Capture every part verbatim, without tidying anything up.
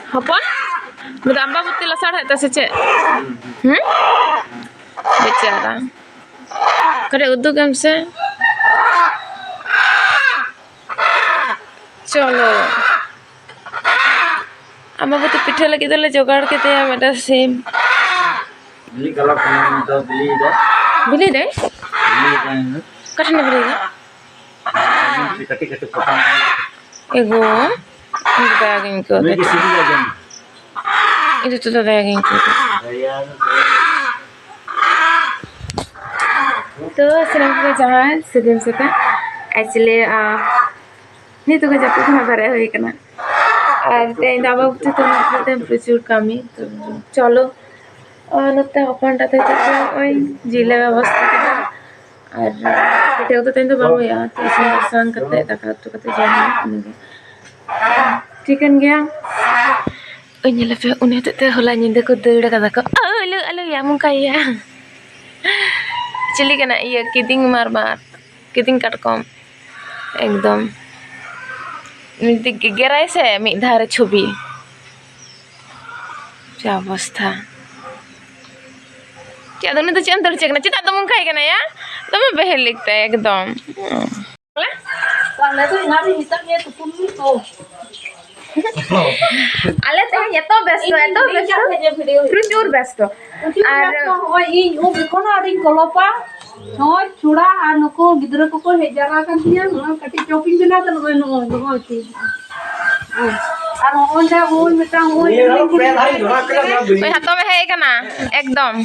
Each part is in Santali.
ᱦᱚᱯᱚᱱ, ᱢᱮᱱᱫᱟ ᱟᱢᱵᱟᱵᱚᱛᱤ ᱞᱟᱥᱟᱲᱦᱮᱫ ᱛᱮ ᱥᱮ ᱪᱮᱫ? ᱦᱩᱸ? ᱵᱮᱪᱟᱨᱟ᱾ ᱠᱟᱹᱴᱤᱡ ᱩᱫᱩᱜ ᱮᱢ ᱥᱮ᱾ ᱪᱚᱞᱚ᱾ ᱟᱢᱵᱟᱵᱚᱛᱤ ᱯᱤᱴᱷᱟᱹ ᱞᱟᱹᱜᱤᱫ ᱫᱚᱞᱮ ᱡᱚᱜᱟᱲ ᱠᱮᱫᱮᱭᱟ ᱢᱤᱫᱴᱟᱝ ᱥᱤᱢ᱾ ᱵᱤᱞᱤ ᱠᱟᱞᱚᱴ ᱠᱟᱱᱟ, ᱱᱤᱛᱚᱜ ᱵᱤᱞᱤᱭᱮᱫᱟᱭ᱾ ᱵᱤᱞᱤᱭᱮᱫᱟᱭ? ᱵᱤᱞᱤᱭᱮᱫᱟᱭ᱾ ᱚᱠᱟ ᱴᱷᱮᱱ ᱮ ᱵᱤᱞᱤᱭᱮᱫᱟ? ᱠᱟᱹᱴᱤᱡ ᱠᱟᱹᱴᱤᱡ ᱯᱚᱴᱚᱢ᱾ ᱮᱜᱳ, ᱤᱧ ᱫᱚ ᱫᱟᱭᱟ ᱜᱤᱧ ᱟᱹᱭᱠᱟᱹᱣ ᱱᱩᱭ ᱫᱟ᱾ ᱜᱮ ᱥᱤᱵᱤᱞᱟ ᱡᱟᱹᱱᱤᱡ᱾ ᱤᱧ ᱫᱚ ᱱᱤᱛᱚᱜ ᱫᱚ ᱫᱟᱭᱟ ᱜᱤᱧ ᱟᱹᱭᱠᱟᱹᱣ ᱫᱟ᱾ ᱫᱟᱭᱟ ᱫᱚ᱾ ᱛᱚ, ᱥᱟᱱᱟᱢ ᱠᱚᱜᱮ ᱡᱚᱦᱟᱨ, ᱥᱟᱹᱜᱩᱱ ᱥᱮᱛᱟᱜ᱾ Actually, ᱟᱸ, ᱱᱤᱛᱚᱜ ᱜᱮ ᱡᱟᱹᱯᱤᱫ ᱠᱷᱚᱱᱟᱜ ᱵᱮᱨᱮᱫ ᱦᱩᱭ ᱠᱟᱱᱟ᱾ ᱟᱨ ᱛᱮᱦᱮᱧ ᱫᱚ ᱟᱢᱵᱟᱵᱚᱛᱤ ᱛᱚ ᱢᱤᱫ ᱫᱤᱱ ᱯᱨᱚᱪᱩᱨ ᱠᱟᱹᱢᱤ᱾ ᱛᱚ, ᱪᱚᱞᱚ, ᱟᱨ ᱱᱚᱛᱮ ᱦᱚᱯᱚᱱ ᱴᱟᱜ ᱫᱚ ᱱᱤᱛᱚᱜ ᱫᱚ ᱱᱚᱜᱼᱚᱭ ᱡᱤᱞ ᱞᱮ ᱵᱮᱵᱚᱥᱛᱟ ᱠᱮᱫᱟ᱾ ᱟᱨ ᱯᱤᱴᱷᱟᱹ ᱠᱚᱫᱚ ᱛᱮᱦᱮᱧ ᱫᱚ ᱵᱟᱝ ᱦᱩᱭᱩᱜᱼᱟ, ᱛᱚ ᱤᱥᱤᱱ ᱵᱟᱥᱟᱝ ᱠᱟᱛᱮ, ᱫᱟᱠᱟ ᱩᱛᱩ ᱠᱟᱛᱮ ᱡᱚᱢ ᱦᱩᱭᱩᱜᱼᱟ, ᱤᱱᱟᱹᱜᱮ᱾ ᱴᱷᱤᱠᱟᱹᱱ ᱜᱮᱭᱟ᱾ ᱳᱭ ᱧᱮᱞ ᱯᱮ, ᱩᱱᱤ ᱦᱚᱛᱮᱡ ᱛᱮ ᱦᱚᱞᱟ ᱧᱤᱫᱟᱹ ᱠᱚ ᱫᱟᱹᱲ ᱠᱟᱫᱟ ᱠᱚ᱾ ᱟᱞᱚ, ᱟᱞᱚᱭᱟᱢ ᱚᱱᱠᱟᱭᱟ᱾ ᱪᱤᱞᱤ ᱠᱟᱱᱟ? ᱤᱭᱟᱹ, ᱠᱤᱫᱤᱧ ᱢᱟᱨᱢᱟᱨ, ᱠᱤᱫᱤᱧ ᱠᱟᱴᱠᱚᱢ᱾ ᱮᱠᱫᱚᱢ᱾ ᱡᱩᱫᱤ ᱜᱮᱜᱮᱨᱟᱭ ᱥᱮ ᱢᱤᱫ ᱫᱷᱟᱣ ᱨᱮ ᱪᱷᱚᱵᱤ᱾ ᱪᱮᱫ ᱚᱵᱚᱥᱛᱷᱟ᱾ ᱪᱮᱫ ᱟᱫᱚ ᱩᱱᱤ ᱫᱚ ᱪᱮᱫ ᱮᱢ ᱫᱟᱹᱲ ᱦᱚᱪᱚᱭ ᱠᱟᱱᱟ? ᱪᱮᱫᱟᱜ ᱫᱚᱢ ᱚᱱᱠᱟᱭ ᱠᱟᱱᱟ ᱭᱟ? ᱫᱚᱢᱮ ᱵᱮᱦᱮᱞ ᱞᱮᱠ ᱛᱟᱭ ᱮᱠᱫᱚᱢ᱾ ᱟᱞᱮ ᱫᱚ ᱮᱱᱟᱝ ᱨᱤᱧ ᱢᱮᱛᱟᱫ ᱢᱮᱭᱟ ᱛᱩᱯᱩᱱ ᱢᱮ ᱛᱚ᱾ ᱟᱞᱮ ᱛᱮᱦᱮᱧ ᱮᱛᱚ ᱵᱮᱥᱛᱚ, ᱤᱧ ᱮᱛᱚ ᱵᱮᱥᱛᱚ᱾ ᱤᱧ ᱵᱷᱤᱰᱤᱭᱳ ᱯᱨᱚᱪᱩᱨ ᱵᱮᱥᱛᱚ᱾ ᱯᱨᱚᱪᱩᱨ ᱟᱨ ᱵᱮᱥᱛᱚ, ᱦᱚᱸᱜᱼᱚᱭ ᱤᱧ ᱩᱵ ᱮᱠᱷᱚᱱᱳ ᱟᱹᱣᱨᱤᱧ ᱠᱚᱞᱚᱯᱟ᱾ ᱦᱚᱸᱜᱼᱚᱭ ᱪᱷᱩᱲᱟ ᱟᱨ ᱱᱩᱠᱩ ᱜᱤᱫᱽᱨᱟᱹ ᱠᱚᱠᱚ ᱦᱮᱡ ᱡᱟᱣᱨᱟ ᱟᱠᱟᱱ ᱛᱤᱧᱟ᱾ ᱱᱚᱣᱟ ᱠᱟᱹᱴᱤᱡ ᱪᱚᱯ ᱤᱧ ᱵᱮᱱᱟᱣ ᱫᱟ, ᱱᱚᱜᱼᱚᱭ, ᱱᱚᱜᱼᱚᱭ, ᱱᱚᱜᱼᱚᱭ ᱛᱤ᱾ ᱦᱮᱸ᱾ ᱟᱨ ᱦᱚᱸᱜᱼᱚᱭ ᱡᱟ, ᱦᱚᱸᱜᱼᱚᱭ ᱢᱤᱫᱴᱟᱝ, ᱦᱚᱸᱜᱼᱚᱭ ᱱᱤᱭᱟᱹ ᱦᱚᱸ ᱯᱮ ᱫᱷᱟᱣ ᱤᱧ ᱫᱷᱚᱨᱟᱣ ᱠᱮᱫᱟ, ᱱᱚᱣᱟ ᱵᱤᱞᱤ᱾ ᱳᱭ ᱦᱟᱛᱟᱣ ᱢᱮ, ᱦᱮᱡ ᱟᱠᱟᱱᱟ ᱮᱠᱫᱚᱢ᱾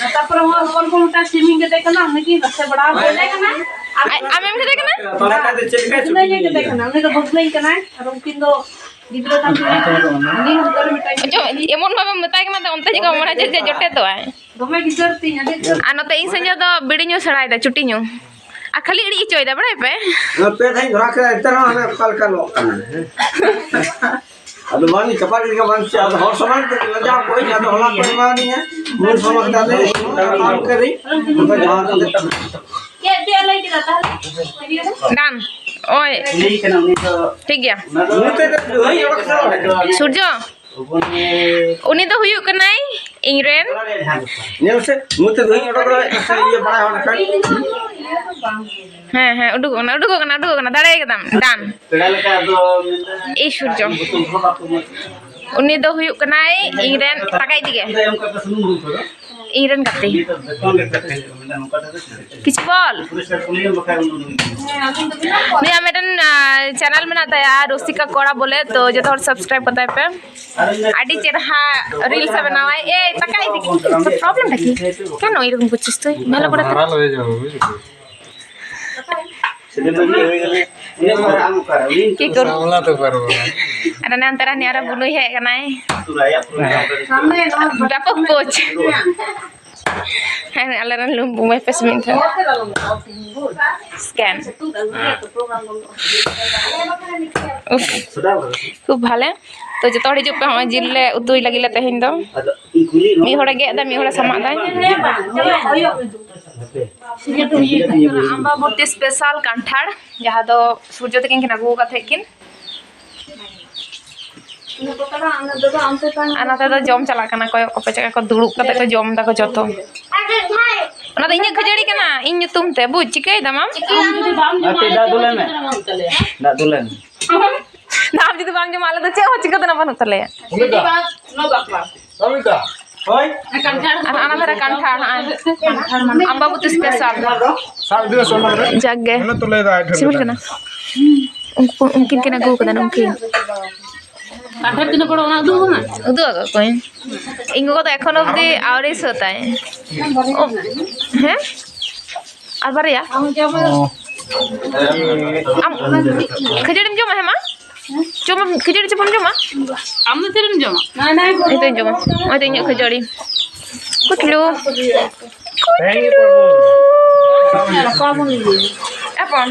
ᱟᱨ ᱛᱟᱨᱯᱚᱨᱮ ᱦᱚᱸᱜᱼᱚᱭ ᱦᱚᱯᱚᱱ ᱦᱚᱯᱚᱱ ᱢᱤᱫᱴᱟᱝ ᱥᱤᱢᱤᱧ ᱜᱮᱫᱮ ᱠᱟᱱᱟ, ᱩᱱᱤ ᱜᱮ ᱱᱟᱥᱮ ᱵᱟᱲᱟ ᱦᱚᱯᱚᱱ ᱠᱟᱱᱟ᱾ ᱟᱨ ᱟᱡ, ᱟᱢᱮᱢ ᱜᱮᱫᱮ ᱠᱟᱱᱟ? ᱵᱟᱲᱟ ᱠᱟᱛᱮ ᱪᱮᱫ ᱞᱮᱠᱟ ᱵᱷᱟᱹᱜᱽᱱᱟᱹ ᱜᱮ ᱪᱩᱯᱤ ᱜᱮᱫᱮ ᱠᱟᱱᱟ, ᱩᱱᱤ ᱫᱚ ᱵᱷᱟᱹᱜᱽᱱᱟᱹᱧ ᱠᱟᱱᱟᱭ᱾ ᱟᱨ ᱩᱱᱠᱤᱱ ᱫᱚ ᱜᱤᱫᱽᱨᱟᱹ ᱛᱟᱢ ᱠᱤᱱ ᱩᱱᱤ ᱦᱚᱸ ᱚᱱᱠᱟ ᱨᱮ ᱢᱤᱫᱴᱟᱝ ᱚᱪᱚ, ᱮᱢᱚᱱ ᱵᱷᱟᱵᱮᱢ ᱢᱮᱛᱟᱭ ᱠᱟᱱᱟ, ᱛᱚ ᱚᱱᱛᱮ ᱪᱮᱠᱟ ᱢᱚᱱᱮ ᱦᱚᱪᱚᱭᱮᱫ ᱡᱮ ᱡᱚᱴᱮᱫᱚᱜᱼᱟᱭ᱾ ᱫᱚᱢᱮ ᱜᱤᱫᱟᱹᱨ ᱛᱤᱧ, ᱟᱹᱰᱤ ᱩᱛᱟᱹᱨ᱾ ᱟᱨ ᱱᱚᱛᱮ ᱤᱧ ᱥᱮᱸᱡᱚ ᱫᱚ ᱵᱤᱲᱤ ᱧᱩ ᱥᱮᱬᱟᱭᱮᱫᱟ, ᱪᱩᱴᱤ ᱧᱩ᱾ ᱟᱨ ᱠᱷᱟᱹᱞᱤ ᱤᱲᱤᱡ ᱦᱚᱪᱚᱭᱮᱫᱟ, ᱵᱟᱲᱟᱭ ᱯᱮ? ᱱᱚᱣᱟ ᱯᱮ ᱫᱷᱟᱣ ᱤᱧ ᱫᱷᱚᱨᱟᱣ ᱠᱮᱫᱟ, ᱮᱱᱛᱮ ᱨᱮᱦᱚᱸ ᱦᱟᱱᱮ ᱚᱠᱟ ᱞᱮᱠᱟ ᱞᱚᱜ ᱠᱟᱱᱟ, ᱦᱮᱸ? ᱟᱫᱚ ᱵᱟᱝ, ᱪᱟᱯᱟᱫ ᱜᱤᱰᱤ ᱠᱟᱜ ᱵᱟᱝ ᱪᱮᱫ, ᱟᱫᱚ ᱦᱚᱲ ᱥᱟᱢᱟᱝ ᱨᱮ ᱞᱟᱡᱟᱣ ᱠᱚᱜ ᱟᱹᱧ, ᱟᱫᱚ ᱦᱚᱞᱟ ᱠᱚ ᱮᱢᱟᱣᱟᱫᱤᱧᱟ, ᱢᱩᱞ ᱥᱟᱢᱟᱝ ᱠᱟᱛᱮ ᱟᱫᱚ ᱟᱢ ᱠᱟᱹᱨᱤ, ᱚᱱᱠᱟ ᱡᱟᱦᱟᱸ ᱠᱟᱛᱮ᱾ ᱪᱮᱫ ᱯᱮ ᱞᱟᱹᱭ ᱠᱮᱫᱟ ᱛᱟᱦᱞᱮ? ᱰᱟᱱ᱾ ᱳᱭ, ᱴᱷᱤᱠ ᱜᱮᱭᱟ᱾ ᱥᱩᱨᱡᱚ, ᱩᱱᱤ ᱫᱚ ᱦᱩᱭᱩᱜ ᱠᱟᱱᱟᱭ ᱤᱧ ᱨᱮᱱ᱾ ᱧᱮᱞ ᱥᱮ, ᱢᱩ ᱛᱮ ᱫᱷᱩᱭ ᱚᱰᱚᱠ ᱨᱮ ᱤᱭᱟᱹ ᱵᱟᱲᱟᱭ ᱦᱚᱲ ᱠᱷᱟᱱ᱾ ᱦᱮᱸ, ᱦᱮᱸ, ᱩᱰᱩᱠᱚᱜ ᱠᱟᱱᱟ, ᱩᱰᱩᱠᱚᱜ ᱠᱟᱱᱟ, ᱩᱰᱩᱠᱚᱜ ᱠᱟᱱᱟ, ᱫᱟᱲᱮ ᱠᱟᱫᱟᱢ, ᱰᱟᱱ᱾ ᱯᱮᱲᱟ ᱞᱮᱠᱟ ᱟᱫᱚ ᱢᱮᱱᱫᱟ, ᱮᱭ ᱥᱩᱨᱡᱚ, ᱩᱱᱤ ᱫᱚ ᱦᱩᱭᱩᱜ ᱠᱟᱱᱟᱭ ᱤᱧ ᱨᱮᱱ ᱛᱟᱠᱟᱭ ᱛᱮᱜᱮ, ᱤᱧ ᱨᱮᱱ ᱜᱟᱛᱮ᱾ ᱠᱤᱪᱷᱩ ᱵᱚᱞ᱾ ᱱᱩᱭᱟᱜ ᱢᱤᱫᱴᱮᱱ, ᱟᱸ, ᱪᱮᱱᱮᱞ ᱢᱮᱱᱟᱜ ᱛᱟᱭᱟ, ᱨᱚᱥᱤᱠᱟ ᱠᱚᱲᱟ ᱵᱚᱞᱮ, ᱛᱚ ᱡᱚᱛᱚ ᱦᱚᱲ subscribe ᱠᱟᱛᱟᱭ ᱯᱮ᱾ ᱟᱹᱰᱤ ᱪᱮᱨᱦᱟ reels ᱮ ᱵᱮᱱᱟᱣᱟᱭ᱾ ᱮᱭ, ᱛᱟᱠᱟᱭ ᱛᱮᱜᱮ, problem ᱴᱟ ᱠᱤ? কেন এরকম করছিস তুই? ভালো করে তো। কি করব? সামলাতে পারবো না। আর ᱚᱱᱮ ᱚᱱᱛᱮ ᱨᱮ ᱦᱟᱹᱱᱤ ᱟᱨᱚ ᱵᱩᱱᱩᱭ ᱦᱮᱡ ᱠᱟᱱᱟᱭ᱾ ব্যাপক পোচ। ᱦᱮᱸ, ᱟᱞᱮ ᱨᱮᱱ ᱞᱩᱢᱵᱩ ᱢᱟᱭ ᱯᱮᱥ ᱢᱤᱫ ᱫᱷᱟᱣ᱾ Scan᱾ ᱩᱯᱷ, ᱠᱷᱩᱵ ᱵᱷᱟᱞᱮ᱾ ᱛᱚ, ᱡᱚᱛᱚ ᱦᱚᱲ ᱦᱤᱡᱩᱜ ᱯᱮ, ᱦᱚᱸᱜᱼᱚᱭ ᱡᱤᱞ ᱞᱮ ᱩᱛᱩᱭ ᱞᱟᱹᱜᱤᱫ ᱞᱮ ᱛᱮᱦᱮᱧ ᱫᱚ᱾ ᱢᱤᱫ ᱦᱚᱲᱮ ᱜᱮᱫ ᱮᱫᱟ, ᱢᱤᱫ ᱦᱚᱲᱮ ᱥᱟᱢᱟᱜ ᱫᱟᱭ᱾ ᱟᱢᱵᱟᱵᱚᱛᱤ special ᱠᱟᱱᱴᱷᱟᱲ, ᱡᱟᱦᱟᱸ ᱫᱚ ᱥᱩᱨᱡᱚ ᱛᱟᱹᱠᱤᱱ ᱠᱤᱱ ᱟᱹᱜᱩ ᱟᱠᱟᱫ ᱛᱟᱦᱮᱸᱫ ᱠᱤᱱ᱾ ᱟᱨ ᱱᱚᱛᱮ ᱫᱚ ᱡᱚᱢ ᱪᱟᱞᱟᱜ ᱠᱟᱱᱟ, ᱠᱚᱭᱚᱜ ᱠᱚᱯᱮ ᱪᱮᱫ ᱞᱮᱠᱟ ᱠᱚ ᱫᱩᱲᱩᱵ ᱠᱟᱛᱮ ᱠᱚ ᱡᱚᱢ ᱫᱟᱠᱚ ᱡᱚᱛᱚ᱾ ᱚᱱᱟ ᱫᱚ ᱤᱧᱟᱹᱜ ᱠᱷᱟᱹᱡᱟᱹᱲᱤ ᱠᱟᱱᱟ, ᱤᱧ ᱧᱩᱛᱩᱢ ᱛᱮ, ᱵᱩᱡᱽ, ᱪᱤᱠᱟᱹᱭ ᱫᱟᱢ ᱟᱢ? ᱟᱨ ᱠᱟᱹᱡ ᱫᱟᱜ ᱫᱩᱞᱟᱭ ᱢᱮ᱾ ᱫᱟᱜ ᱫᱩᱞᱟᱭ ᱢᱮ᱾ ᱟᱢ ᱡᱩᱫᱤ ᱵᱟᱢ ᱡᱚᱢᱟ, ᱟᱞᱮ ᱫᱚ ᱪᱮᱫ ᱦᱚᱸ ᱪᱤᱠᱟᱹ ᱛᱮᱱᱟᱜ ᱵᱟᱹᱱᱩᱜ ᱛᱟᱞᱮᱭᱟ᱾ ᱦᱳᱭ᱾ ᱟᱨ ᱦᱟᱱᱟ ᱫᱷᱟᱨᱮ ᱠᱟᱱᱴᱷᱟᱲ, ᱦᱟᱸᱜ᱾ ᱟᱢᱵᱟᱵᱚᱛᱤ special᱾ ᱡᱟᱠ ᱜᱮ᱾ ᱥᱤᱵᱤᱞ ᱠᱟᱱᱟ? ᱩᱱᱠᱩ, ᱩᱱᱠᱤᱱ ᱠᱤᱱ ᱟᱹᱜᱩ ᱠᱟᱫᱟ, ᱩᱱᱠᱤᱱ᱾ ᱠᱟᱱᱴᱷᱟᱲ ᱛᱤᱱᱟᱹᱜ ᱵᱚᱲᱚ, ᱚᱱᱟ ᱩᱫᱩᱜ ᱟᱢᱟ? ᱩᱫᱩᱜ ᱟᱠᱟᱫ ᱠᱚᱣᱟᱧ᱾ ᱤᱧ ᱜᱚᱜᱚ ᱫᱚ ᱮᱠᱷᱚᱱ ᱚᱵᱫᱤ ᱟᱹᱣᱨᱤ ᱥᱟᱹᱛᱟᱭ᱾ ᱚ, ᱦᱮᱸ? ᱟᱨ ᱵᱟᱨᱭᱟ? ᱚ᱾ ᱟᱢ ᱠᱷᱟᱹᱡᱟᱹᱲᱤᱢ ᱡᱚᱢᱟ, ᱦᱮᱸ ᱢᱟ? ᱡᱚᱢᱟᱢ, ᱠᱷᱟᱹᱡᱟᱹᱲᱤ ᱪᱚᱯᱟᱢ ᱡᱚᱢᱟ? ᱟᱢ ᱫᱚ ᱛᱤᱨᱮᱢ ᱡᱚᱢᱟ? ᱱᱤᱛᱚᱜ ᱤᱧ ᱡᱚᱢᱟ᱾ ᱱᱚᱜᱼᱚᱭ ᱛᱚ ᱤᱧᱟᱹᱜ ᱠᱷᱟᱹᱡᱟᱹᱲᱤ᱾ ᱠᱩᱴᱞᱩ᱾ ᱦᱚᱯᱚᱱ,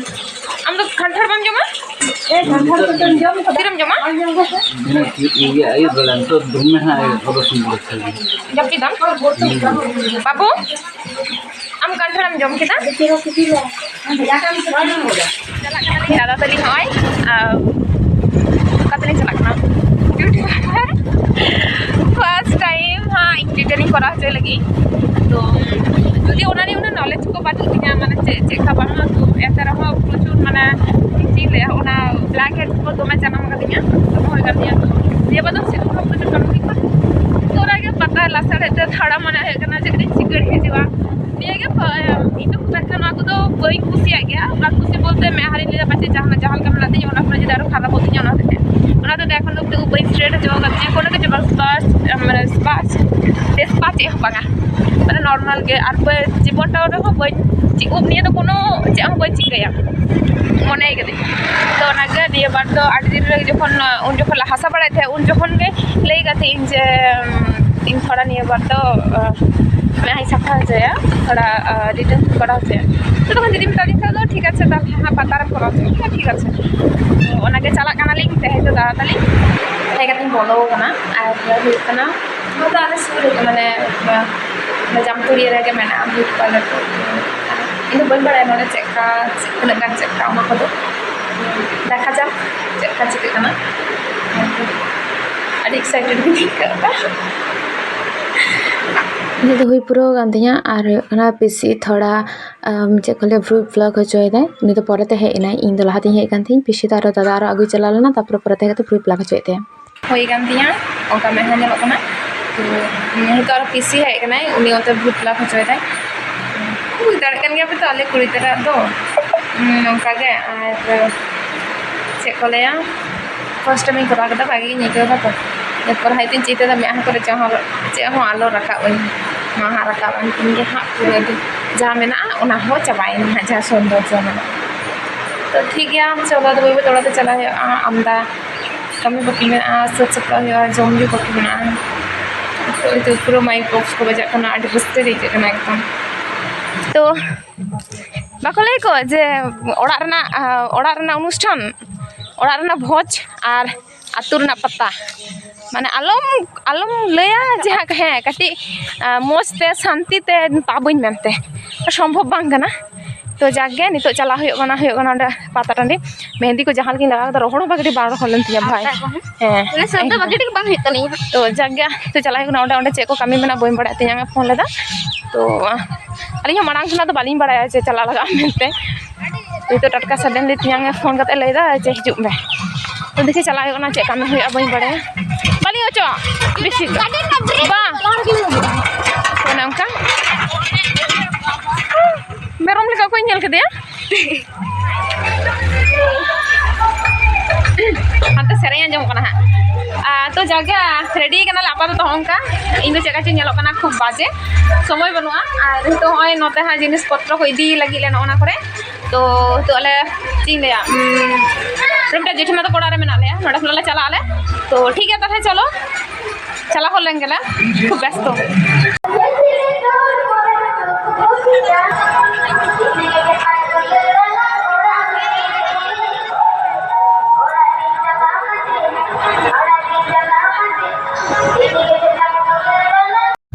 ᱟᱢ ᱫᱚ ᱠᱟᱱᱴᱷᱟᱲ ᱵᱟᱢ ᱡᱚᱢᱟ? ᱛᱤᱨᱮᱢ ᱡᱚᱢᱟ? ᱤᱭᱟᱹ, ᱟᱹᱭᱩᱵ ᱵᱮᱲᱟ ᱱᱤᱛᱚᱜ ᱫᱚᱢᱮ ᱦᱟᱸᱜ ᱚᱵᱚᱥ ᱡᱟᱹᱯᱤᱫᱟᱢ? ᱵᱟᱹᱵᱩ? ᱟᱢ ᱠᱟᱱᱴᱷᱟᱲ ᱮᱢ ᱡᱚᱢ ᱠᱮᱫᱟ? ᱪᱟᱞᱟᱜ ᱠᱟᱱᱟᱞᱤᱧ ᱫᱟᱫᱟ ᱛᱟᱹᱞᱤᱧ ᱱᱚᱜᱼᱚᱭ, ᱟᱨ ᱚᱠᱟ ᱛᱮᱞᱤᱧ ᱪᱟᱞᱟᱜ ᱠᱟᱱᱟ? Beauty parlour. ᱯᱷᱟᱨᱥᱴ ᱴᱟᱭᱤᱢ ᱦᱟᱸᱜ ᱤᱧ ᱴᱤᱴᱟᱨᱤᱝ ᱠᱚᱨᱟᱣ ᱦᱚᱪᱚᱭ ᱞᱟᱹᱜᱤᱫ᱾ ᱛᱚ ᱡᱩᱫᱤ ᱚᱱᱟ ᱨᱮ ᱩᱱᱟᱹᱜ ᱱᱚᱞᱮᱡᱽ ᱠᱚ ᱵᱟᱹᱱᱩᱜ ᱛᱤᱧᱟ, ᱢᱟᱱᱮ ᱪᱮᱫ ᱪᱮᱫ ᱞᱮᱠᱟ ᱵᱟᱝᱟ, ᱛᱚ ᱮᱱᱛᱮ ᱨᱮᱦᱚᱸ ᱯᱨᱚᱪᱩᱨ ᱢᱟᱱᱮ ᱪᱮᱫ ᱤᱧ ᱞᱟᱹᱭᱟ, ᱚᱱᱟ ᱵᱞᱮᱠ ᱦᱮᱰ ᱠᱚ ᱫᱚᱢᱮ ᱡᱟᱱᱟᱢ ᱟᱠᱟᱫᱤᱧᱟ, ᱫᱚᱢᱮ ᱦᱩᱭ ᱠᱟᱱ ᱛᱤᱧᱟ᱾ ᱛᱚ ᱱᱤᱭᱟᱹ ᱵᱟᱨ ᱫᱚ ᱥᱤᱛᱩᱝ ᱦᱚᱸ ᱯᱨᱚᱪᱩᱨ ᱵᱟᱹᱱᱩᱜ ᱛᱤᱧᱟ᱾ ᱛᱚ ᱚᱱᱟᱜᱮ ᱯᱟᱛᱟ ᱞᱟᱥᱟᱲᱦᱮᱫ ᱛᱮ ᱛᱷᱚᱲᱟ ᱢᱚᱱᱮ ᱦᱩᱭᱩᱜ ᱠᱟᱱᱟ ᱡᱮ ᱠᱟᱹᱴᱤᱡ ᱪᱤᱠᱟᱹᱲ ᱦᱤᱡᱩᱜᱼᱟ᱾ ᱱᱤᱭᱟᱹᱜᱮ ᱯᱷᱟ-, ᱤᱧ ᱫᱚ ᱠᱷᱩᱵ ᱮᱠᱴᱟ ᱱᱚᱣᱟ ᱠᱚᱫᱚ ᱵᱟᱹᱧ ᱠᱩᱥᱤᱭᱟᱜ ᱜᱮᱭᱟ᱾ ᱵᱟᱝ ᱠᱩᱥᱤ ᱵᱚᱞᱛᱮ ᱢᱮᱫᱦᱟ ᱨᱤᱧ ᱞᱟᱹᱭᱟ ᱯᱟᱪᱮ ᱡᱟᱦᱟᱸ, ᱡᱟᱦᱟᱸ ᱞᱮᱠᱟ ᱢᱮᱱᱟᱜ ᱛᱤᱧᱟ ᱚᱱᱟ ᱠᱷᱚᱱᱟᱜ ᱡᱩᱫᱤ ᱟᱨᱚ ᱠᱷᱟᱨᱟᱯᱚᱜ ᱛᱤᱧᱟ ᱚᱱᱟ ᱦᱚᱛᱮᱡ ᱛᱮ᱾ ᱚᱱᱟ ᱦᱚᱛᱮᱡ ᱛᱮ ᱮᱠᱷᱚᱱ ᱫᱚ ᱵᱟᱹᱧ ᱥᱴᱨᱮᱴ ᱦᱚᱪᱚ ᱟᱠᱟᱫ ᱛᱤᱧᱟ ᱠᱳᱱᱳ ᱠᱤᱪᱷᱩ ᱵᱟᱝ, ᱥᱯᱟ, ᱢᱟᱱᱮ ᱥᱯᱟ, ᱥᱯᱟ ᱪᱮᱫ ᱦᱚᱸ ᱵᱟᱝᱟ, ᱢᱟᱱᱮ ᱱᱚᱨᱢᱟᱞ ᱜᱮ᱾ ᱟᱨ ᱵᱟᱹᱧ, ᱡᱤᱵᱚᱱ ᱴᱟᱣᱩᱱ ᱨᱮᱦᱚᱸ ᱵᱟᱹᱧ, ᱪᱮᱫ ᱩᱵ ᱱᱤᱭᱮ ᱫᱚ ᱠᱳᱱᱳ ᱪᱮᱫ ᱦᱚᱸ ᱵᱟᱹᱧ ᱪᱤᱠᱟᱹᱭᱟ ᱢᱚᱱᱮ ᱠᱟᱹᱫᱟᱹᱧ᱾ ᱛᱚ ᱚᱱᱟᱜᱮ ᱱᱤᱭᱟᱹ ᱵᱟᱨ ᱫᱚ ᱟᱹᱰᱤ ᱫᱤᱱ ᱨᱮ ᱡᱚᱠᱷᱚᱱ, ᱩᱱ ᱡᱚᱠᱷᱚᱱ ᱞᱮ ᱦᱟᱥᱟ ᱵᱟᱲᱟᱭᱮᱫ ᱛᱟᱦᱮᱸᱫ ᱩᱱ ᱡᱚᱠᱷᱚᱱ ᱜᱮ ᱞᱟᱹᱭ ᱠᱟᱫ ᱛᱟᱦᱮᱸᱫ ᱤᱧ ᱡᱮ ᱤᱧ ᱛᱷᱚᱲᱟ ᱱᱤᱭᱟᱹ ᱵᱟᱨ ᱫᱚ, ᱟᱸ, ᱢᱮᱫᱦᱟᱧ ᱥᱟᱯᱷᱟ ᱦᱚᱪᱚᱭᱟ, ᱛᱷᱚᱲᱟ, ᱟᱸ, ᱰᱤᱴᱮᱞᱥ ᱠᱚᱨᱟᱣ ᱦᱚᱪᱚᱭᱟ᱾ ᱛᱚ ᱛᱚᱠᱷᱚᱱ ᱫᱤᱫᱤ ᱢᱮᱛᱟᱫᱤᱧ ᱠᱷᱟᱱ ᱫᱚ ᱴᱷᱤᱠ ᱟᱪᱷᱮ, ᱛᱟᱦᱞᱮ ᱦᱟᱸᱜ ᱯᱟᱛᱟ ᱨᱮᱢ ᱠᱚᱨᱟᱣ ᱦᱚᱪᱚᱭᱟ, ᱴᱷᱤᱠ ᱟᱪᱷᱮ᱾ ᱛᱚ ᱚᱱᱟᱜᱮ ᱪᱟᱞᱟᱜ ᱠᱟᱱᱟᱞᱤᱧ, ᱛᱮᱦᱮᱧ ᱫᱚ ᱫᱟᱫᱟ ᱛᱟᱞᱤᱧ ᱦᱮᱡ ᱠᱟᱛᱮᱧ ᱵᱚᱞᱚ ᱠᱟᱱᱟ᱾ ᱟᱨ ᱦᱩᱭᱩᱜ ᱠᱟᱱᱟ, ᱱᱚᱣᱟ ᱫᱚ ᱟᱞᱮ ᱥᱩᱨ ᱨᱮᱜᱮ, ᱢᱟᱱᱮ, ᱟᱸ, ᱡᱟᱢᱛᱩᱲᱤᱭᱟᱹ ᱨᱮᱜᱮ ᱢᱮᱱᱟᱜᱼᱟ ᱵᱤᱭᱩᱴᱤ ᱯᱟᱨᱞᱟᱨ ᱫᱚ᱾ ᱤᱧ ᱫᱚ ᱵᱟᱹᱧ ᱵᱟᱲᱟᱭᱟ ᱱᱚᱰᱮ ᱪᱮᱫ ᱞᱮᱠᱟ, ᱛᱤᱱᱟᱹᱜ ᱜᱟᱱ ᱪᱮᱫ ᱞᱮᱠᱟ ᱚᱱᱟ ᱠᱚᱫᱚ᱾ ᱫᱮᱠᱷᱟ ᱡᱟᱠ ᱪᱮᱫ ᱞᱮᱠᱟ ᱪᱤᱠᱟᱹᱜ ᱠᱟᱱᱟ᱾ ᱟᱹᱰᱤ ᱮᱠᱥᱟᱭᱴᱮᱰ ᱜᱤᱧ ᱟᱹᱭᱠᱟᱹᱣ ᱮᱫᱟ᱾ ᱤᱧᱟᱹᱜ ᱫᱚ ᱦᱩᱭ ᱯᱩᱨᱟᱹᱣ ᱟᱠᱟᱱ ᱛᱤᱧᱟᱹ᱾ ᱟᱨ ᱦᱩᱭᱩᱜ ᱠᱟᱱᱟ ᱯᱤᱥᱤ ᱛᱷᱚᱲᱟ, ᱟᱢ, ᱪᱮᱫ ᱠᱚ ᱞᱟᱹᱭᱟ, ᱵᱨᱩ ᱯᱞᱟᱜ ᱦᱚᱪᱚᱭᱮᱫᱟᱭ᱾ ᱩᱱᱤ ᱫᱚ ᱯᱚᱨᱮᱛᱮ ᱦᱮᱡ ᱮᱱᱟᱭ, ᱤᱧ ᱫᱚ ᱞᱟᱦᱟᱛᱤᱧ ᱦᱮᱡ ᱟᱠᱟᱱ ᱛᱤᱧ, ᱯᱤᱥᱤ ᱫᱚ ᱟᱨᱚ ᱫᱟᱫᱟ ᱟᱨᱚ ᱟᱹᱜᱩᱭ ᱪᱟᱞᱟᱣ ᱞᱮᱱᱟ, ᱛᱟᱨᱯᱚᱨᱮ ᱯᱚᱨᱮᱛᱮ ᱦᱮᱡ ᱠᱟᱛᱮ ᱵᱨᱩ ᱯᱞᱟᱜ ᱦᱚᱪᱚᱭᱮᱫ ᱛᱟᱭᱟ᱾ ᱦᱩᱭ ᱟᱠᱟᱱ ᱛᱤᱧᱟᱹ, ᱚᱱᱠᱟ ᱢᱮᱫᱦᱟ ᱧᱮᱞᱚᱜ ᱠᱟᱱᱟ᱾ ᱛᱚ ᱱᱤᱛᱚᱜ ᱟᱨᱚ ᱯᱤᱥᱤ ᱦᱮᱡ ᱟᱠᱟᱱᱟᱭ, ᱩᱱᱤ ᱚᱱᱛᱮ ᱵᱨᱩ ᱯᱞᱟᱜ ᱦᱚᱪᱚᱭᱮᱫᱟᱭ᱾ ᱵᱩᱡᱽ ᱫᱟᱲᱮᱭᱟᱜ ᱠᱟᱱ ᱜᱮᱭᱟ ᱯᱮ ᱛᱚ, ᱟᱞᱮ ᱠᱩᱲᱤ ᱜᱤᱫᱽᱨᱟᱹ ᱫᱚ, ᱦᱩᱸ, ᱱᱚᱝᱠᱟ ᱜᱮ᱾ ᱟᱨ ᱪᱮᱫ ᱠᱚ ᱞᱟᱹᱭᱟ, ᱯᱷᱟᱥᱴ ᱴᱟᱭᱤᱢ ᱤᱧ ᱠᱚᱨᱟᱣ ᱠᱮᱫᱟ, ᱵᱷᱟᱜᱮ ᱜᱤᱧ ᱟᱹᱭᱠᱟᱹᱣ ᱮᱫᱟ᱾ ᱛᱚ ᱮᱨᱯᱚᱨ ᱦᱟᱭ ᱛᱤᱧ ᱪᱮᱫ ᱮᱫᱟ, ᱢᱮᱫᱦᱟ ᱠᱚᱨᱮ ᱪᱮᱫ ᱦᱚᱸ, ᱪᱮᱫ ᱦᱚᱸ ᱟᱞᱚ ᱨᱟᱠᱟᱵ ᱟᱹᱧ, ᱢᱟ ᱦᱟᱸᱜ ᱨᱟᱠᱟᱵ ᱟᱹᱧ ᱛᱤᱧ ᱜᱮ ᱦᱟᱸᱜ ᱯᱩᱨᱟᱹ ᱫᱤᱱ ᱡᱟᱦᱟᱸ ᱢᱮᱱᱟᱜᱼᱟ ᱚᱱᱟ ᱦᱚᱸ ᱪᱟᱵᱟᱭᱮᱱ ᱦᱟᱸᱜ, ᱡᱟᱦᱟᱸ ᱥᱚᱱᱫᱚᱨ ᱡᱚ ᱢᱮᱱᱟᱜᱼᱟ᱾ ᱛᱚ ᱴᱷᱤᱠ ᱜᱮᱭᱟ, ᱪᱚᱞᱚ ᱟᱫᱚ ᱵᱟᱹᱭ ᱵᱟᱹᱭ ᱛᱮ ᱚᱲᱟᱜ ᱛᱮ ᱪᱟᱞᱟᱜ ᱦᱩᱭᱩᱜᱼᱟ᱾ ᱟᱢᱫᱟ ᱠᱟᱹᱢᱤ ᱵᱟᱹᱠᱤ ᱢᱮᱱᱟᱜᱼᱟ, ᱥᱟᱹᱛ ᱥᱟᱯᱲᱟᱣ ᱦᱩᱭᱩᱜᱼᱟ, ᱡᱚᱢ ᱧᱩ ᱵᱟᱹᱠᱤ ᱢᱮᱱᱟᱜᱼᱟ᱾ ᱛᱚ ᱱᱤᱛᱚᱜ ᱯᱩᱨᱟᱹ ᱢᱟᱭᱤᱠ ᱵᱚᱠᱥ ᱠᱚ ᱵᱟᱡᱟᱜ ᱠᱟᱱᱟ, ᱟᱹᱰᱤ ᱨᱟᱹᱥᱠᱟᱹ ᱜᱮ ᱟᱹᱭᱠᱟᱹᱜ ᱠᱟᱱᱟ ᱮᱠᱫᱚᱢ᱾ ᱛᱚ ᱵᱟᱠᱚ ᱞᱟᱹᱭ ᱠᱚ ᱡᱮ ᱚᱲᱟᱜ ᱨᱮᱱᱟᱜ, ᱟᱸ, ᱚᱲᱟᱜ ᱨᱮᱱᱟᱜ ᱚᱱᱩᱥᱴᱷᱟᱱ, ᱚᱲᱟᱜ ᱨᱮᱱᱟᱜ ᱵᱷᱚᱡᱽ ᱟᱨ ᱟᱹᱛᱩ ᱨᱮᱱᱟᱜ ᱯᱟᱛᱟ᱾ ᱢᱟᱱᱮ ᱟᱞᱚᱢ, ᱟᱞᱚᱢ ᱞᱟᱹᱭᱟ ᱡᱮ ᱦᱟᱸᱜ, ᱦᱮᱸ, ᱠᱟᱹᱴᱤᱡ, ᱟᱸ, ᱢᱚᱡᱽ ᱛᱮ ᱥᱟᱱᱛᱤ ᱛᱮ ᱛᱟᱵᱟᱹᱧ ᱢᱮᱱᱛᱮ, ᱥᱚᱢᱵᱷᱚᱵ ᱵᱟᱝ ᱠᱟᱱᱟ᱾ ᱛᱚ ᱡᱟᱠ ᱜᱮ, ᱱᱤᱛᱚᱜ ᱪᱟᱞᱟᱜ ᱦᱩᱭᱩᱜ ᱠᱟᱱᱟ, ᱦᱩᱭᱩᱜ ᱠᱟᱱᱟ ᱚᱸᱰᱮ ᱯᱟᱛᱟ ᱴᱟᱺᱰᱤ᱾ ᱢᱮᱦᱮᱸᱫᱤ ᱠᱚ ᱡᱟᱦᱟᱸ ᱞᱮᱠᱟᱧ ᱞᱟᱜᱟᱣ ᱠᱮᱫᱟ, ᱨᱚᱦᱚᱲ ᱦᱚᱸ ᱵᱷᱟᱜᱮ ᱴᱷᱤᱠ ᱵᱟᱝ ᱨᱚᱦᱚᱲ ᱞᱮᱱ ᱛᱤᱧᱟ ᱵᱷᱟᱭ᱾ ᱦᱮᱸ, ᱥᱟᱹᱛ ᱫᱚ ᱮᱠᱫᱚᱢ᱾ ᱵᱷᱟᱜᱮ ᱴᱷᱤᱠ ᱵᱟᱝ ᱦᱩᱭᱩᱜ ᱛᱟᱹᱞᱤᱧᱟ᱾ ᱛᱚ ᱡᱟᱠ ᱜᱮ, ᱛᱚ ᱪᱟᱞᱟᱜ ᱦᱩᱭᱩᱜ ᱠᱟᱱᱟ ᱚᱸᱰᱮ, ᱚᱸᱰᱮ ᱪᱮᱫ ᱠᱚ ᱠᱟᱹᱢᱤ ᱢᱮᱱᱟᱜ ᱵᱟᱹᱧ ᱵᱟᱲᱟᱭᱟ, ᱛᱮᱧᱟᱝ ᱮ ᱯᱷᱳᱱ ᱞᱮᱫᱟ᱾ ᱛᱚ ᱟᱹᱞᱤᱧ ᱦᱚᱸ ᱢᱟᱲᱟᱝ ᱠᱷᱚᱱᱟᱜ ᱫᱚ ᱵᱟᱹᱞᱤᱧ ᱵᱟᱲᱟᱭᱟ ᱡᱮ ᱪᱟᱞᱟᱜ ᱞᱟᱜᱟᱜᱼᱟ ᱢᱮᱱᱛᱮ᱾ ᱱᱤᱛᱚᱜ ᱴᱟᱴᱠᱟ suddenly ᱛᱮᱧᱟᱝ ᱮ ᱯᱷᱳᱱ ᱠᱟᱛᱮ ᱞᱟᱹᱭᱫᱟ ᱡᱮ, "ᱦᱤᱡᱩᱜ ᱢᱮ᱾" ᱛᱚ ᱫᱮᱠᱷᱤ ᱪᱟᱞᱟᱜ ᱦᱩᱭᱩᱜ ᱠᱟᱱᱟ, ᱪᱮᱫ ᱠᱟᱹᱢᱤ ᱦᱩᱭᱩᱜᱼᱟ ᱵᱟᱹᱧ ᱵᱟᱲᱟᱭᱟ᱾ ᱵᱟᱹᱞᱤᱧ ᱚᱪᱚᱜ ᱵᱮᱥᱤ ᱫᱚ᱾ ᱵᱟᱝ᱾ ᱚᱱᱮ ᱚᱱᱠᱟ᱾ ᱢᱮᱨᱚᱢ ᱞᱮᱠᱟ ᱚᱠᱚᱭ ᱧᱮᱞ ᱠᱮᱫᱮᱭᱟ? ᱦᱟᱱᱛᱮ ᱥᱮᱨᱮᱧ ᱟᱸᱡᱚᱢᱚᱜ ᱠᱟᱱᱟ ᱦᱟᱸᱜ᱾ ᱟᱨ ᱛᱚ ᱡᱟᱜᱮ ready ᱠᱟᱱᱟᱞᱮ ᱟᱯᱟᱛᱚᱛᱚ ᱦᱚᱸᱜᱼᱚ ᱱᱚᱝᱠᱟ᱾ ᱤᱧ ᱫᱚ ᱪᱮᱫ ᱞᱮᱠᱟ ᱪᱚᱧ ᱧᱮᱞᱚᱜ ᱠᱟᱱᱟ ᱠᱷᱩᱵ ᱵᱟᱡᱮ, ᱥᱚᱢᱚᱭ ᱵᱟᱹᱱᱩᱜᱼᱟ᱾ ᱟᱨ ᱱᱤᱛᱚᱜ ᱦᱚᱸᱜᱼᱚᱭ ᱱᱚᱛᱮ ᱦᱟᱸᱜ ᱡᱤᱱᱤᱥ ᱯᱚᱛᱨᱚ ᱠᱚ ᱤᱫᱤ ᱞᱟᱹᱜᱤᱫ ᱞᱮ ᱱᱚᱜᱼᱚ ᱱᱟ ᱠᱚᱨᱮ᱾ ᱛᱚ ᱱᱤᱛᱚᱜ ᱟᱞᱮ ᱪᱮᱫ ᱤᱧ ᱞᱟᱹᱭᱟ, ᱩᱸ, ᱢᱤᱫᱴᱟᱝ ᱡᱮᱴᱷᱤᱢᱟ ᱛᱟᱠᱚ ᱚᱲᱟᱜ ᱨᱮ ᱢᱮᱱᱟᱜ ᱞᱮᱭᱟ, ᱱᱚᱸᱰᱮ ᱠᱷᱚᱱᱟᱜ ᱞᱮ ᱪᱟᱞᱟᱜ ᱟᱞᱮ᱾ ᱛᱚ ᱴᱷᱤᱠ ᱜᱮᱭᱟ ᱛᱟᱦᱚᱞᱮ ᱪᱚᱞᱚ᱾ ᱪᱟᱞᱟᱣ ᱦᱚᱫ ᱞᱮᱱ ᱜᱮᱞᱮ, ᱠᱷᱩᱵ ᱵᱮᱥᱛᱚ᱾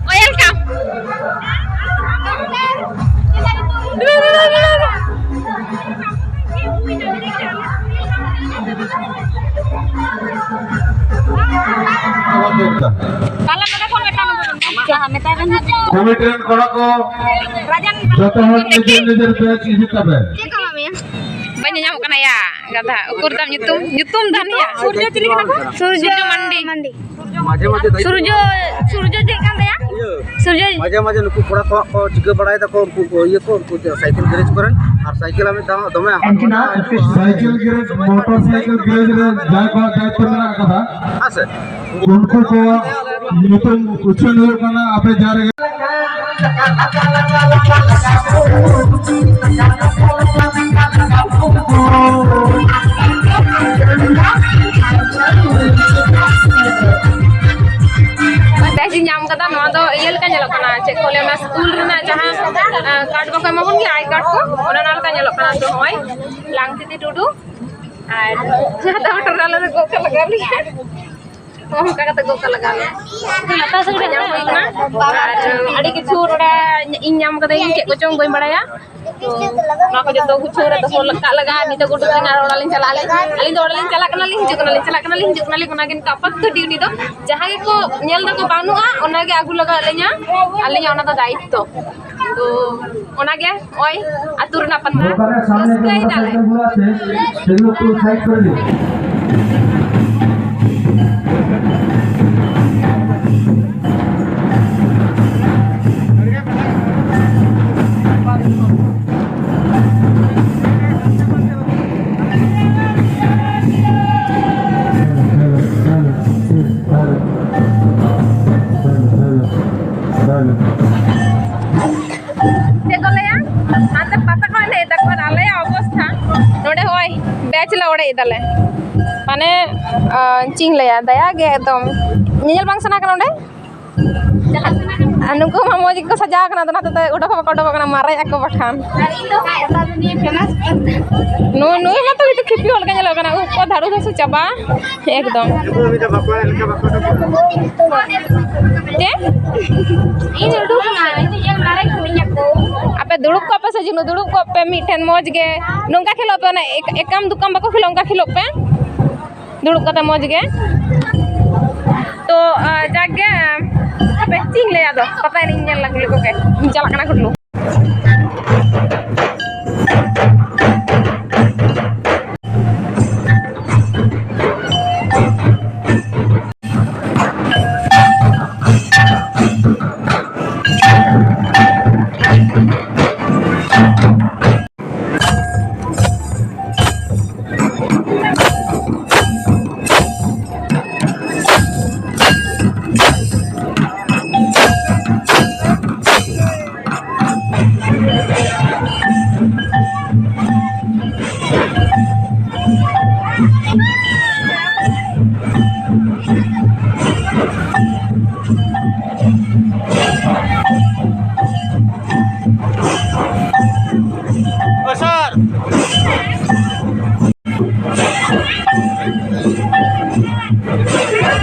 Welcome. ᱠᱚᱢᱤᱴᱤ ᱨᱮᱱ ᱠᱚᱲᱟ ᱠᱚ ᱡᱚᱛᱚ ᱦᱚᱲ ᱱᱤᱡᱮᱨ ᱱᱤᱡᱮᱨ ᱵᱮᱪ ᱤᱫᱤ ᱛᱟᱵᱮᱱ᱾ ᱵᱟᱹᱧ ᱟᱸᱡᱚᱢᱚᱜ ᱠᱟᱱᱟ ᱭᱟ, ᱜᱟᱫᱷᱟ᱾ ᱩᱠᱩᱨ ᱛᱟᱢ ᱧᱩᱛᱩᱢ? ᱧᱩᱛᱩᱢ ᱫᱷᱟᱱᱤᱭᱟ? ᱥᱩᱨᱡᱚ ᱪᱤᱞᱤ ᱠᱟᱱᱟ ᱠᱚ? ᱥᱩᱨᱡᱚ ᱢᱟᱱᱰᱤ᱾ ᱢᱟᱡᱷᱮ ᱢᱟᱡᱷᱮ ᱫᱟᱭᱤᱛᱛᱚ ᱥᱩᱨᱡᱚ, ᱥᱩᱨᱡᱚ ᱪᱮᱫ ᱠᱟᱱ ᱛᱟᱭᱟ? ᱤᱭᱟᱹ, ᱥᱩᱨᱡᱚ ᱢᱟᱡᱷᱮ ᱢᱟᱡᱷᱮ ᱱᱩᱠᱩ ᱠᱚᱲᱟ ᱠᱚ ᱠᱚ ᱪᱤᱠᱟᱹ ᱵᱟᱲᱟᱭ ᱫᱟᱠᱚ, ᱩᱱᱠᱩ ᱠᱚ ᱤᱭᱟᱹ ᱠᱚ, ᱩᱱᱠᱩ ᱪᱮᱫ ᱥᱟᱭᱠᱮᱞ ᱜᱮᱨᱮᱡᱽ ᱠᱚᱨᱮ, ᱟᱨ ᱥᱟᱭᱠᱮᱞ ᱟᱨ ᱢᱤᱫ ᱫᱷᱟᱣ ᱫᱚᱢᱮ ᱦᱟᱨ ᱩᱱᱠᱤᱱᱟᱜ ᱵᱟᱲᱟᱭᱟ᱾ ᱥᱟᱭᱠᱮᱞ ᱜᱮᱨᱮᱡᱽ, ᱢᱚᱴᱚᱨ ᱥᱟᱭᱠᱮᱞ ᱜᱮᱨᱮᱡᱽ ᱨᱮ ᱡᱟᱦᱟᱸᱭ ᱠᱚᱣᱟᱜ ᱫᱟᱭᱤᱛᱛᱚ ᱢᱮᱱᱟᱜ ᱟᱠᱟᱫᱟ, ᱦᱮᱸ ᱥᱮ? ᱩᱱᱠᱩ ᱠᱚᱣᱟᱜ ᱧᱩᱛᱩᱢ ᱩᱪᱷᱟᱹᱱ ᱦᱩᱭᱩᱜ ᱠᱟᱱᱟ ᱟᱯᱮ ᱡᱟᱦᱟᱸ ᱨᱮᱜᱮ᱾ ᱵᱮᱥ ᱤᱧ ᱧᱟᱢ ᱠᱟᱫᱟ᱾ ᱱᱚᱣᱟ ᱫᱚ ᱤᱭᱟᱹ ᱞᱮᱠᱟ ᱧᱮᱞᱚᱜ ᱠᱟᱱᱟ, ᱪᱮᱫ ᱠᱚ ᱞᱟᱹᱭᱟ, ᱚᱱᱟ ᱥᱠᱩᱞ ᱨᱮᱱᱟᱜ ᱡᱟᱦᱟᱸ, ᱟᱸ, ᱠᱟᱨᱰ ᱵᱟᱠᱚ ᱮᱢᱟ ᱵᱚᱱ ᱜᱮᱭᱟ, ᱟᱭ ᱠᱟᱨᱰ ᱠᱚ, ᱚᱱᱮ ᱚᱱᱟ ᱞᱮᱠᱟ ᱧᱮᱞᱚᱜ ᱠᱟᱱᱟ᱾ ᱛᱚ ᱱᱚᱜᱼᱚᱭ ᱞᱟᱝᱛᱤᱛᱤ ᱴᱩᱰᱩ, ᱟᱨ ᱴᱟᱢᱟᱴᱟᱨ ᱟᱞᱮ ᱫᱚ ᱜᱚᱜ ᱠᱟᱜ ᱞᱟᱜᱟᱣ ᱞᱮᱭᱟ᱾ ᱚᱱᱠᱟ ᱠᱟᱛᱮ ᱜᱚᱜ ᱠᱟᱜ ᱞᱟᱜᱟᱣ ᱞᱮᱭᱟ᱾ ᱞᱟᱛᱟᱨ ᱥᱮᱫ ᱧᱟᱢ ᱦᱩᱭ ᱠᱟᱱᱟ᱾ ᱟᱨ ᱟᱹᱰᱤ ᱠᱤᱪᱷᱩ ᱱᱚᱰᱮ ᱤᱧ ᱧᱟᱢ ᱠᱟᱹᱫᱟᱹᱧ, ᱪᱮᱫ ᱠᱚᱪᱚᱝ ᱵᱟᱹᱧ ᱵᱟᱲᱟᱭᱟ᱾ ᱛᱚ ᱱᱚᱣᱟ ᱠᱚ ᱡᱚᱛᱚ ᱜᱩᱪᱷᱟᱹᱣ ᱨᱮ ᱫᱚᱦᱚ ᱠᱟᱜ ᱞᱟᱜᱟᱜᱼᱟ᱾ ᱱᱤᱛᱚᱜ ᱩᱰᱩᱠ ᱞᱮᱱᱟ ᱟᱨ ᱚᱲᱟᱜ ᱞᱤᱧ ᱪᱟᱞᱟᱜᱼᱟ᱾ ᱟᱹᱞᱤᱧ ᱫᱚ ᱚᱲᱟᱜ ᱞᱤᱧ ᱪᱟᱞᱟᱜ ᱠᱟᱱᱟ ᱞᱤᱧ ᱦᱤᱡᱩᱜ ᱠᱟᱱᱟ ᱞᱤᱧ ᱪᱟᱞᱟᱜ ᱠᱟᱱᱟ ᱞᱤᱧ ᱦᱤᱡᱩᱜ ᱠᱟᱱᱟ ᱞᱤᱧ᱾ ᱚᱱᱟ ᱜᱮ ᱱᱤᱛᱚᱜ ᱟᱯᱟᱛᱚᱛᱚ ᱰᱤᱭᱩᱴᱤ ᱫᱚ᱾ ᱡᱟᱦᱟᱸᱭ ᱜᱮᱠᱚ ᱧᱮᱞ ᱫᱟᱠᱚ ᱵᱟᱹᱱᱩᱜᱼᱟ, ᱚᱱᱟᱜᱮ ᱟᱹᱜᱩ ᱞᱟᱜᱟᱣ ᱞᱤᱧᱟ᱾ ᱟᱹᱞᱤᱧᱟᱜ ᱚᱱᱟ ᱫᱚ ᱫᱟᱭᱤᱛᱛᱚ᱾ ᱛᱚ ᱚᱱᱟᱜᱮ ᱱᱚᱜᱼᱚᱭ ᱟᱹᱛᱩ ᱨᱮᱱᱟᱜ ᱯᱟᱛᱟ ᱨᱟᱹᱥᱠᱟᱹᱭ ᱫᱟᱞᱮ᱾ ᱪᱮᱫ ᱠᱚ ᱞᱟᱹᱭᱟ? ᱦᱟᱱᱛᱮ ᱯᱟᱛᱟ ᱠᱚ ᱮᱱᱮᱡ ᱮᱫᱟ ᱠᱚ, ᱟᱨ ᱟᱞᱮᱭᱟᱜ ᱚᱵᱚᱥᱛᱷᱟ ᱱᱚᱰᱮ ᱦᱚᱸᱜᱼᱚᱭ ᱵᱮᱪ ᱞᱮ ᱚᱲᱮᱡ ᱮᱫᱟᱞᱮ᱾ ᱢᱟᱱᱮ, ᱟᱸ, ᱪᱮᱫ ᱤᱧ ᱞᱟᱹᱭᱟ, ᱫᱟᱭᱟ ᱜᱮ ᱮᱠᱫᱚᱢ᱾ ᱧᱮᱧᱮᱞ ᱵᱟᱝ ᱥᱟᱱᱟ ᱠᱟᱱᱟ ᱱᱚᱰᱮ? ᱟᱨ ᱱᱩᱠᱩ ᱢᱟ ᱢᱚᱡᱽ ᱜᱮᱠᱚ ᱥᱟᱡᱟᱣ ᱠᱟᱱᱟ, ᱟᱫᱚ ᱚᱱᱟ ᱦᱚᱛᱮᱡ ᱛᱮ ᱩᱰᱩᱠ ᱦᱚᱸ ᱵᱟᱠᱚ ᱩᱰᱩᱠᱚᱜ ᱠᱟᱱᱟ, ᱢᱟᱨᱮᱜ ᱟᱠᱚ ᱵᱟᱠᱷᱟᱱ᱾ ᱱᱩᱭ, ᱱᱩᱭ ᱢᱟᱛᱚ ᱱᱤᱛᱚᱜ ᱠᱷᱤᱯᱤ ᱦᱚᱲ ᱞᱮᱠᱟ ᱧᱮᱞᱚᱜ ᱠᱟᱱᱟ, ᱩᱵ ᱠᱚ ᱫᱷᱟᱲᱩ ᱫᱷᱟᱥᱩ ᱪᱟᱵᱟ᱾ ᱮᱠᱫᱚᱢ᱾ ᱪᱮᱫ? ᱤᱧ ᱩᱰᱩᱠ ᱮᱱᱟ, ᱤᱧ ᱫᱚ ᱧᱮᱞ ᱢᱟᱨᱮ ᱠᱟᱹᱱᱟᱹᱧ ᱟᱠᱚ᱾ ᱟᱯᱮ ᱫᱩᱲᱩᱵ ᱠᱚᱜ ᱯᱮ ᱥᱮ ᱡᱩᱱᱩ, ᱫᱩᱲᱩᱵ ᱠᱚᱜ ᱯᱮ ᱢᱤᱫᱴᱷᱮᱱ ᱢᱚᱡᱽ ᱜᱮ᱾ ᱱᱚᱝᱠᱟ ᱠᱷᱮᱞᱳᱜ ᱯᱮ, ᱚᱱᱟ ᱮᱠ-, ᱮᱠᱟᱢ ᱫᱩᱠᱟᱢ ᱵᱟᱠᱚ ᱠᱷᱮᱞᱳᱜ, ᱚᱱᱠᱟ ᱠᱷᱮᱞᱳᱜ ᱯᱮ᱾ ᱫᱩᱲᱩᱵ ᱠᱟᱛᱮ ᱢᱚᱡᱽ ᱜᱮ᱾ ᱛᱚ, ᱟ, ᱡᱟᱠ ᱜᱮ, ᱟᱢ, ᱦᱟᱯᱮ, ᱪᱮᱫ ᱤᱧ ᱞᱟᱹᱭᱟ ᱟᱫᱚ? ᱯᱟᱛᱟ ᱮᱱᱮᱡ ᱤᱧ ᱧᱮᱞ ᱟᱹᱜᱩ ᱞᱮᱠᱚ ᱜᱮ᱾ ᱤᱧ ᱪᱟᱞᱟᱜ ᱠᱟᱱᱟ ᱠᱩᱴᱞᱩ᱾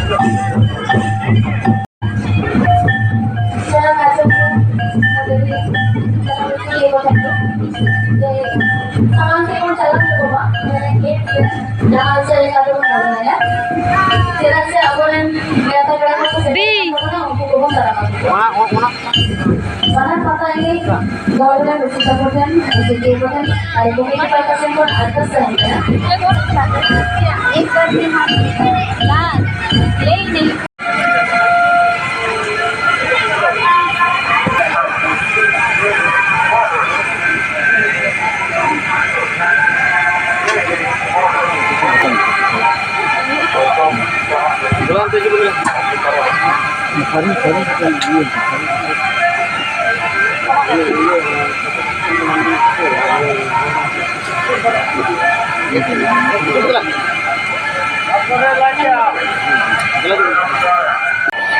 ᱡᱟᱦᱟᱸ ᱠᱟᱨᱡᱚᱠᱨᱚᱢ ᱤᱭᱟᱹ ᱠᱚ ᱛᱟᱦᱮᱸ ᱡᱮ ᱥᱟᱢᱟᱝ ᱥᱮᱫ ᱵᱚᱱ ᱪᱟᱞᱟᱣ ᱦᱚᱪᱚ ᱠᱚᱢᱟ, ᱢᱟᱱᱮ ᱜᱮᱴ ᱨᱮ ᱡᱟᱦᱟᱸ ᱪᱮᱫ ᱞᱮᱠᱟ ᱛᱮᱵᱚᱱ ᱵᱚᱞᱚᱱᱟ, ᱪᱮᱫᱟᱜ ᱥᱮ ᱟᱵᱚᱨᱮᱱ ᱜᱟᱛᱮ ᱠᱚᱲᱟ ᱠᱚᱠᱚ ᱥᱮᱴᱮᱨ ᱫᱤ᱾ ᱟᱠᱟᱱ ᱛᱟᱵᱚᱱᱟ, ᱩᱱᱠᱩ ᱠᱚᱵᱚᱱ ᱫᱟᱨᱟᱢ ᱟᱹᱜᱩ ᱠᱚᱣᱟ᱾ ᱚᱱᱟ, ᱚᱱᱟ, ᱵᱟᱱᱟᱨ ᱯᱟᱛᱟ ᱮᱱᱮᱡ ᱫᱚᱞ ᱨᱮᱱ ᱨᱩᱥᱤᱠᱟ ᱠᱚ ᱴᱷᱮᱱ, ᱨᱩᱥᱤᱠᱤᱭᱟᱹ ᱠᱚ ᱴᱷᱮᱱ ᱟᱨ ᱠᱚᱢᱤᱴᱤ ᱯᱟᱦᱴᱟ ᱥᱮᱱ ᱠᱷᱚᱱ ᱟᱨᱫᱟᱥ ᱛᱟᱦᱮᱱ ᱠᱟᱱᱟ᱾ एक बार में हम गान ले ही नहीं।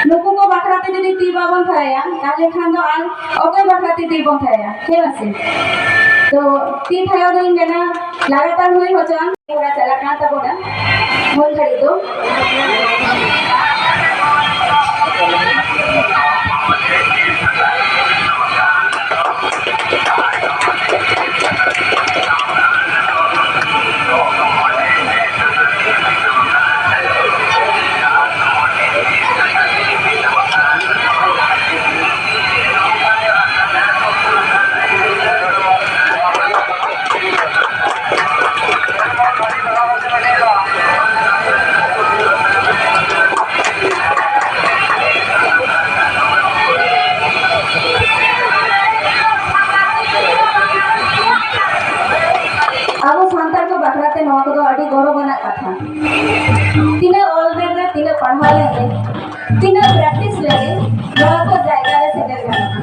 ᱱᱩᱠᱩ ᱠᱚ ᱵᱟᱠᱷᱨᱟ ᱛᱮ ᱡᱩᱫᱤ ᱛᱤ ᱵᱟᱵᱚᱱ ᱛᱷᱟᱭᱟ, ᱛᱟᱦᱞᱮ ᱠᱷᱟᱱ ᱫᱚ ᱟᱨ ᱚᱠᱚᱭ ᱵᱟᱠᱷᱨᱟ ᱛᱮ ᱛᱤ ᱵᱚᱱ ᱛᱷᱟᱭᱟ? ᱦᱮᱸ ᱵᱟᱝ ᱥᱮ? ᱛᱚ, ᱛᱤ ᱛᱷᱟᱭᱚ ᱫᱚᱧ ᱢᱮᱱᱟ, ᱞᱟᱜᱟᱛᱟᱨ ᱦᱩᱭ ᱦᱚᱪᱚᱣᱟᱱ ᱦᱚᱨᱟ ᱪᱟᱞᱟᱜ ᱠᱟᱱ ᱛᱟᱵᱚᱱᱟ ᱱᱩᱱ ᱜᱷᱟᱹᱲᱤᱡ ᱫᱚ᱾ ᱟᱵᱚ ᱥᱟᱱᱛᱟᱲ ᱠᱚ ᱵᱟᱠᱷᱨᱟ ᱛᱮ ᱱᱚᱣᱟ ᱠᱚᱫᱚ ᱟᱹᱰᱤ ᱜᱚᱨᱚᱵᱽ ᱟᱱᱟᱜ ᱠᱟᱛᱷᱟ᱾ ᱛᱤᱱᱟᱹᱜ ᱚᱞ ᱵᱮᱞ ᱨᱮ, ᱛᱤᱱᱟᱹᱜ ᱯᱟᱲᱦᱟᱣ ᱞᱮᱱ ᱨᱮ, ᱛᱤᱱᱟᱹᱜ ᱯᱨᱮᱠᱴᱤᱥ ᱞᱮᱱ ᱨᱮ, ᱱᱚᱣᱟ ᱠᱚ ᱡᱟᱭᱜᱟ ᱨᱮ ᱥᱮᱴᱮᱨ ᱜᱟᱱᱚᱜᱼᱟ᱾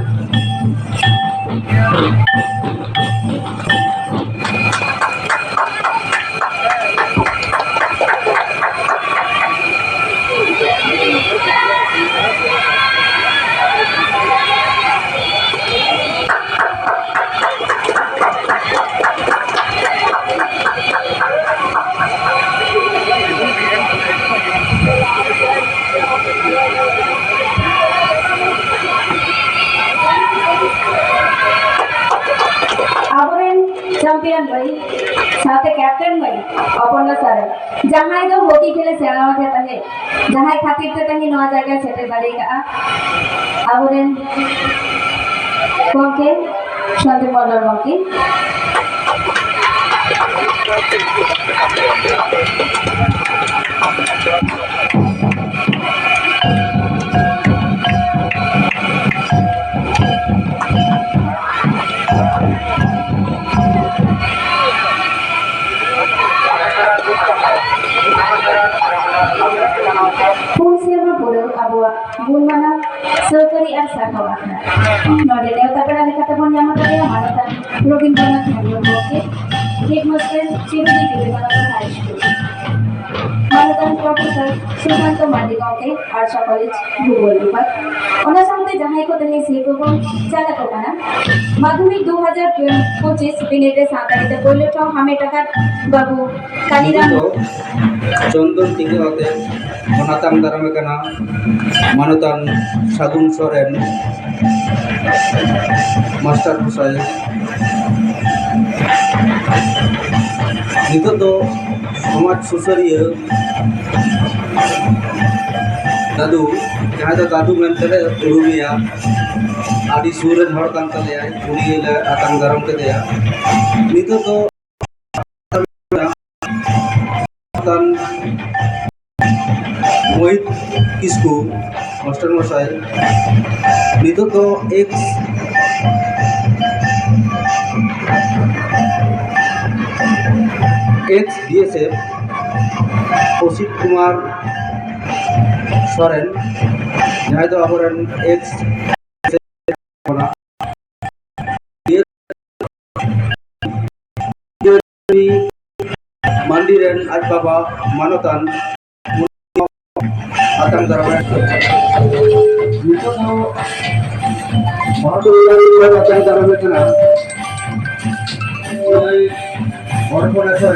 ᱡᱟᱦᱟᱸᱭ ᱫᱚ ᱦᱚᱠᱤ ᱠᱷᱮᱞ ᱮ ᱥᱮᱬᱟ ᱟᱫᱮ ᱛᱟᱦᱮᱸᱫ, ᱡᱟᱦᱟᱸᱭ ᱠᱷᱟᱹᱛᱤᱨ ᱛᱮ ᱛᱮᱦᱮᱧ ᱱᱚᱣᱟ ᱡᱟᱭᱜᱟᱭ ᱥᱮᱴᱮᱨ ᱫᱟᱲᱮ ᱟᱠᱟᱫᱼᱟ, ᱟᱵᱚᱨᱮᱱ ᱜᱚᱢᱠᱮ ᱥᱚᱱᱫᱤᱯ ᱢᱚᱱᱰᱚᱞ ᱜᱚᱢᱠᱮ᱾ ᱯᱩᱱ ᱥᱮᱨᱢᱟ ᱯᱩᱨᱟᱹᱣ ᱟᱵᱚᱣᱟᱜ ᱜᱩᱱ ᱢᱟᱱᱟᱣ ᱥᱟᱹᱣᱠᱟᱹᱨᱤ ᱟᱨ ᱥᱟᱨᱦᱟᱣ ᱟᱠᱷᱲᱟ᱾ ᱱᱚᱰᱮ ᱱᱮᱣᱛᱟ ᱯᱮᱲᱟ ᱞᱮᱠᱟᱛᱮ ᱵᱚᱱ ᱧᱟᱢ ᱟᱠᱟᱫᱮᱭᱟ ᱢᱟᱱᱚᱛᱟᱱ ᱨᱚᱵᱤᱱᱫᱨᱚᱱᱟᱛᱷ ᱦᱮᱢᱵᱨᱚᱢ ᱜᱚᱢᱠᱮ, ᱦᱮᱰᱢᱟᱥᱴᱟᱨ ᱪᱤᱨᱩᱰᱤ ᱵᱤᱵᱮᱠᱟᱱᱚᱱᱫᱚ ᱦᱟᱭ ᱥᱠᱩᱞ᱾ ᱢᱟᱱᱚᱛᱟᱱ ᱯᱨᱚᱯᱷᱮᱥᱚᱨ ᱥᱩᱥᱟᱱᱛᱚ ᱢᱟᱨᱰᱤ ᱜᱚᱢᱠᱮ, ᱟᱲᱥᱟ ᱠᱚᱞᱮᱡᱽ, ᱵᱷᱩᱜᱳᱞ ᱵᱤᱵᱷᱟᱜᱽ᱾ ᱚᱱᱟ ᱥᱟᱶᱛᱮ ᱡᱟᱦᱟᱸᱭ ᱠᱚ ᱛᱮᱦᱮᱧ ᱥᱤᱨᱯᱟᱹ ᱵᱚᱱ ᱪᱟᱞ ᱟᱠᱚ ᱠᱟᱱᱟ, ᱢᱟᱫᱽᱫᱷᱚᱢᱤᱠ ᱫᱩ ᱦᱟᱡᱟᱨ ᱯᱚᱸᱪᱤᱥ ᱵᱤᱱᱤᱰ ᱨᱮ ᱥᱟᱱᱛᱟᱲᱤ ᱛᱮ ᱯᱳᱭᱞᱳ ᱴᱷᱟᱶ ᱦᱟᱢᱮᱴ ᱟᱠᱟᱫ ᱵᱟᱹᱵᱩ ᱠᱟᱞᱤᱨᱟᱢ ᱱᱤᱛᱚᱜ ᱪᱚᱱᱫᱚᱱ ᱴᱤᱠᱟᱹ ᱟᱛᱮ ᱵᱚᱱ ᱟᱛᱟᱝ ᱫᱟᱨᱟᱢᱮ ᱠᱟᱱᱟ ᱢᱟᱱᱚᱛᱟᱱ ᱥᱟᱹᱜᱩᱱ ᱥᱚᱨᱮᱱ ᱢᱟᱥᱴᱟᱨ ᱢᱚᱥᱟᱭ᱾ ᱱᱤᱛᱚᱜ ᱫᱚ ᱥᱚᱢᱟᱡᱽ ᱥᱩᱥᱟᱹᱨᱤᱭᱟᱹ ᱫᱟᱫᱩ, ᱡᱟᱦᱟᱸᱭ ᱫᱚ ᱫᱟᱫᱩ ᱢᱮᱱᱛᱮᱞᱮ ᱩᱨᱩᱢᱮᱭᱟ, ᱟᱹᱰᱤ ᱥᱩᱨ ᱨᱮᱱ ᱦᱚᱲ ᱠᱟᱱ ᱛᱟᱞᱮᱭᱟᱭ, ᱩᱱᱤ ᱞᱮ ᱟᱛᱟᱝ ᱫᱟᱨᱟᱢ ᱠᱮᱫᱮᱭᱟ᱾ ᱱᱤᱛᱚᱜ ᱫᱚ ᱢᱚᱦᱤᱛ ᱠᱤᱥᱠᱩ ᱢᱟᱥᱴᱟᱨ ᱢᱚᱥᱟᱭ, ᱱᱤᱛᱚᱜ ᱫᱚ ex ex B S F Asit Kumar Soren, ᱡᱟᱦᱟᱸᱭ ᱫᱚ ᱟᱵᱚᱨᱮᱱ ᱮᱠᱥ ᱠᱷᱚᱱᱟᱜ ᱢᱟᱱᱰᱤ ᱨᱮᱱ ᱟᱡ ᱵᱟᱵᱟ ᱢᱟᱱᱚᱛᱟᱱ ᱟᱛᱟᱝ ᱫᱟᱨᱟᱢ᱾ ᱱᱤᱛᱚᱜ ᱫᱚ ᱢᱟᱱᱚᱛᱟᱱ ᱟᱛᱟᱝ ᱫᱟᱨᱟᱢ ᱠᱟᱱᱟ᱾ ᱱᱩᱭ ᱦᱚᱲ ᱦᱚᱯᱚᱱ ᱟᱥᱚᱨ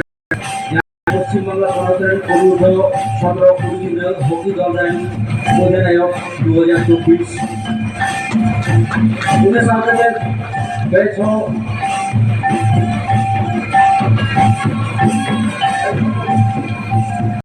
ᱯᱚᱥᱪᱤᱢ ᱵᱟᱝᱞᱟ ᱯᱚᱱᱚᱛ ᱨᱮᱱ ᱚᱨᱩᱱᱳᱫᱚᱭ ᱥᱚᱝᱜᱨᱚᱦᱚ ᱠᱩᱲᱤ ᱜᱤᱫᱽᱨᱟᱹ ᱦᱚᱠᱤ ᱫᱚᱞ ᱨᱮᱱ ᱚᱫᱷᱤᱱᱟᱭᱚᱠ ᱫᱩ ᱦᱟᱡᱟᱨ ᱪᱚᱵᱵᱤᱥ᱾ ᱤᱱᱟᱹ ᱥᱟᱶᱛᱮ ᱵᱮᱪ ᱦᱚᱸ